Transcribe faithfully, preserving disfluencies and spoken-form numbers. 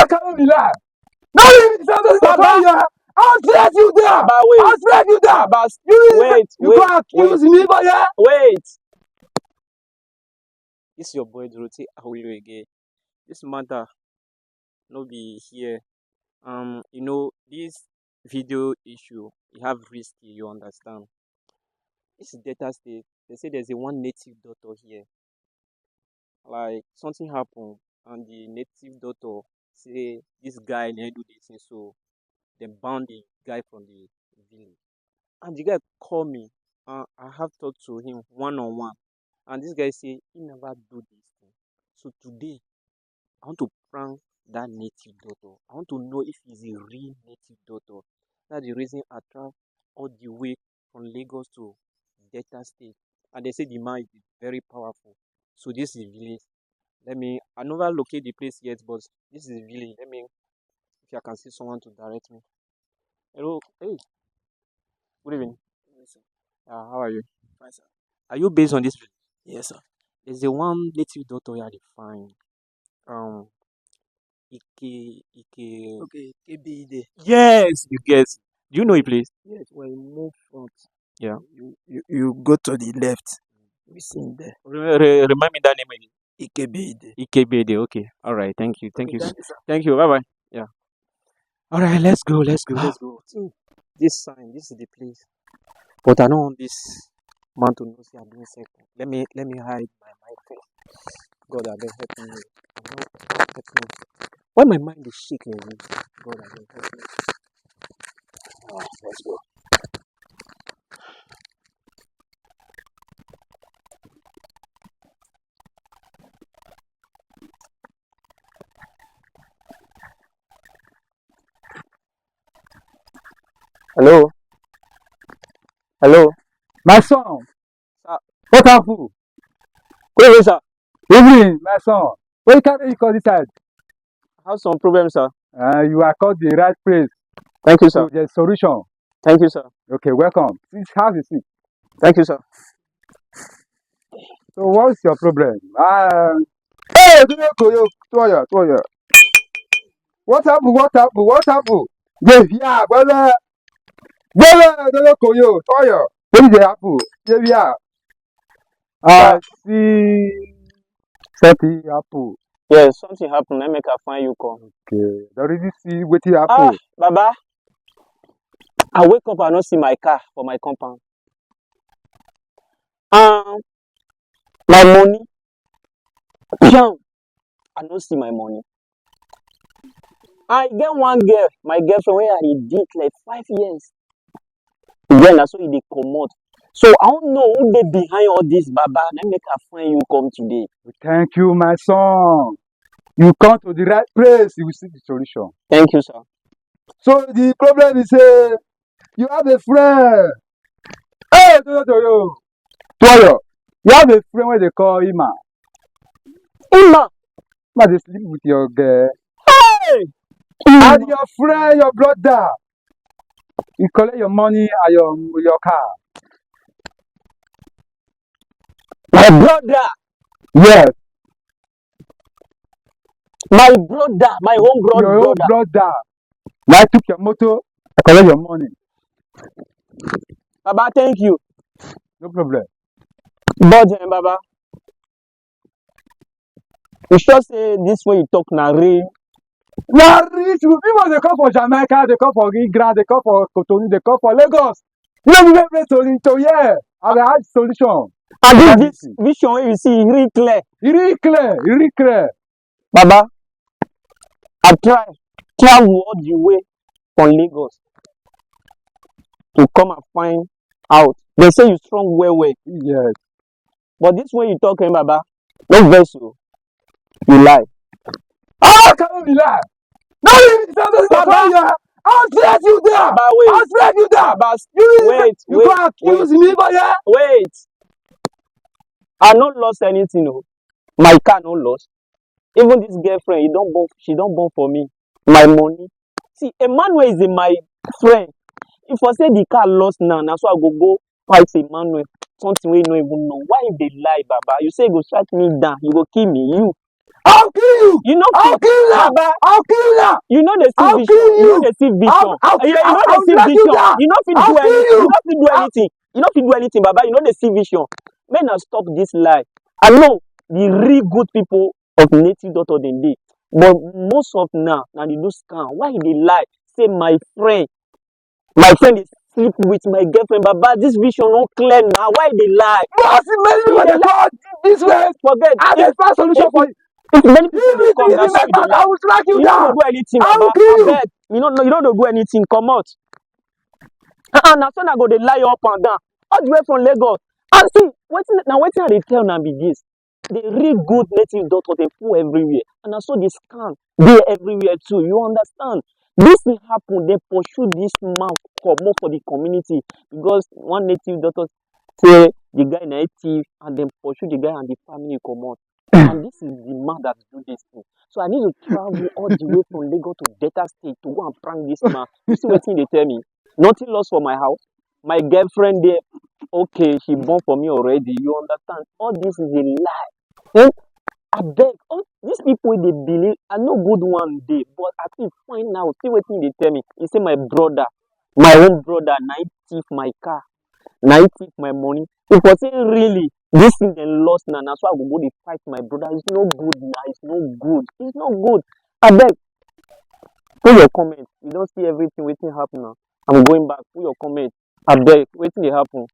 Can you be lie? No, you be something. Baba, I'll stress you there. Baba, wait. I'll stress you there. Baba, you, wait, you wait, go accuse wait. Me for here. Wait. This your boy Dorothy Awiro again. This matter no be here. Um, you know, this video issue, you have risk, you understand. This is Delta State. They say there's a one native doctor here. Like, something happened, and the native doctor say this guy na do this thing, so they banned the guy from the village. And the guy called me, and I have talked to him one on one. And this guy say he never do this thing. So today, I want to prank that native doctor. I want to know if he's a real native doctor. That's the reason I travel all the way from Lagos to Delta State. And they say the man is very powerful. So this is village. Let me, I never locate the place yet, but this is village. Let me, if I can see someone to direct me. Hello, hey, good evening. Yes, sir. Uh, how are you? Fine, sir. Are you based on this village? Yes, sir. There's a one native doctor here I dey find. Um, Ike, Ike. Okay, K B E D. Yes, you guess. Do you know a place? Yes, when you move front, yeah, you, you, you go to the left. We see him there. Re- re- remind me that name again. Ikebede. Ikebede. Okay. All right. Thank you. Thank you. Okay, thank you, sir. Thank you. Bye bye. Yeah. All right. Let's go. Let's go. Let's go. So, this sign, this is the place. But I don't want this man to know say I'm doing second. Let me let me hide my mind first. God, I beg help me. I know help me. Why my mind is shaking like this? God, I beg help me. Ah, let's go. Hello? Hello? My son. Sir. What happen? Good evening, sir. Evening, my son. Why you carry me come this side? I have some problem, sir. Uh, you are called the right place. Thank you, sir. So there's solution. Thank you, sir. Okay, welcome. This house is it. Thank you, sir. So what's your problem? Uh, hey, Dele Koyo, Toya, Toya. What happen? What happen? What happen? Yeah, yeah, brother. Brother, Dele Koyo, Toya. What is the happen? Yeah, yeah. I see something happen. Yes, something happen. Let me can find you come. Okay. Don't really see wetin happen. Ah, Baba, I wake up, I no see my car for my compound. Um, my money, piam, I no see my money. I get one girl, my girlfriend, wey I dey date like five years. Then na so e dey comot. So I don't know who dey behind all this, Baba. Na make I find you come today. Thank you, my son. You come to the right place. You will see the solution. Thank you, sir. So the problem is, uh, you have a friend. Hey, Toyo, Toyo. Toyo, you have a friend wey dey call Ima. Ima? Ima dey sleep with your girl. Hey! And your friend, your brother, he collect your money and your, your car. My brother. Yes. My brother, my own broad your own brother. Brother. Na took your motor, I collect your money. Baba, thank you. No problem. But, eh, Baba, you sure say this way you talk na real? Na real. People dey come for Jamaica, dey come for England, dey come for Cotonou, dey come for Lagos. You know the way to to here. I dey add solution. And this, this vision wey you see, e real clear. E real clear. E real clear. Baba, I try travel all the way from Lagos to come and find out. They say you strong well well. Yes. But this way you talk, eh, Baba, no vex o. You lie. Ah, can you be lie? No, you be something. Baba, I'll stress you there. Baba, wait. I'll stress you there. Baba, you wait, you wait, go accuse me for here. Wait. I no lost anything o. My car no lost. Even this girlfriend, he don born, she don born for me. My money. See, Emmanuel is my friend. If I say the car lost now, na so I go go fight Emmanuel. Something wey you no even know. Why you dey lie, Baba? You say you go strike me down, you go kill me. You. How I'll kill you. You know, I'll kill you. Baba, I'll kill you. You know they see I'll vision. kill You know you. they see vision. I'll, I'll, Yeah, you I'll, know they I'll see drag you vision. Down. You know fit I'll do kill anything. You. You know fit do anything. You know fit do anything, Baba. You know they see vision. Men, now stop this lie. I know the real good people of native doctor dem dey, but most of now na dey do scam. Why you dey lie? Say my friend, my friend dey sleep with my girlfriend. Baba, this vision no clear now. Why you dey lie? Boss, many people dey call this way. Forget. I dey find solution for you. If many people dey come, If na you so make you dey bad, I will drag you you no down. go do anything, I will Baba. Kill you. Abeg, you no, you no go do anything. Comot. Uh-uh, na so na go dey lie up and down all the way from Lagos. And see, wetin na wetin I dey tell una be this. The real good native doctor dey full everywhere, and na so the scam dey everywhere too. You understand? This thing happen, dem pursue this man comot for the community because one native doctor say the guy na thief, and dem pursue the guy and the family comot. And this is the man that do this thing. So I need to travel all the way from Lagos to Delta State to go and prank this man. You see wetin he dey tell me? Nothing lost for my house. My girlfriend there, okay, she born for me already. You understand? All this is a lie. Eh? Abeg, all these people wey dey believe, I know good one dey, but I fit find out. See wetin he dey tell me. He say my brother, my own brother, na him thief my car, na him thief my money. If I say really, this thing dem lost na, na so I go go dey fight my brother. It's no good na, it's no good, it's no good. Abeg, put your comment. You don see everything wetin happen na. I'm going back. Put your comment. Abeg, wetin dey happen?